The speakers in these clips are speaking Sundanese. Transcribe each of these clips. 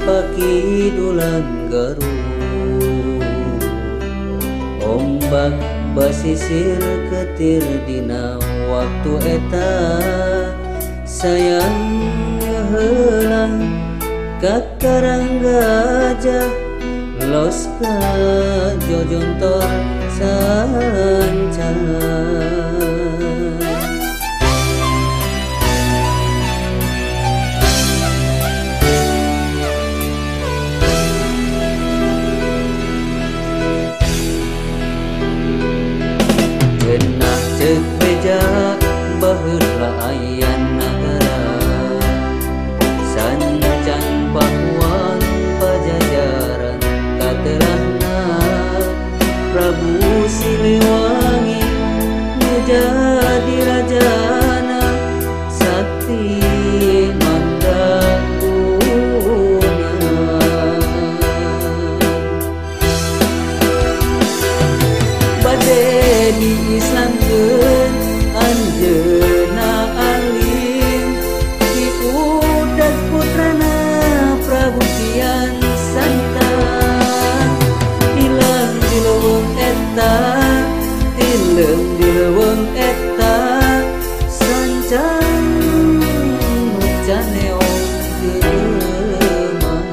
pakidulan Garut ombak basisir ketir dina waktu eta sayang heula ka Karang Gajah los ka jojontor sancang. Cenah ceuk beja baheula aya nagara sancan Pakuan Pajajaran katelahna Prabu Siliwangi nu jadi rajana sakti mandraguna. Bade diislamkeun anjeunna alim diudag putrana Prabu Kian Santang tilem di leuweung eta tilem di leuweung eta sancang nu caneong geumah.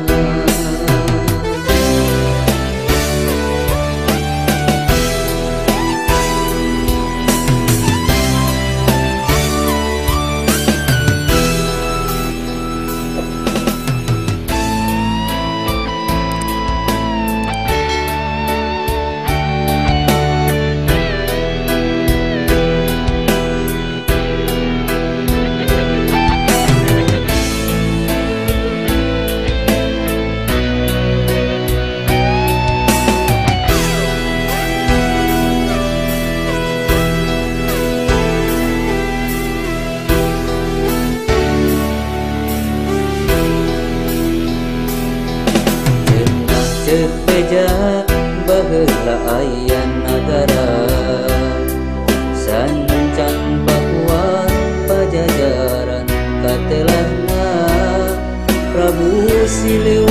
Ceuk beja baheula aya nagara sancan Pakuan Pajajaran katelahna Prabu Siliwangi.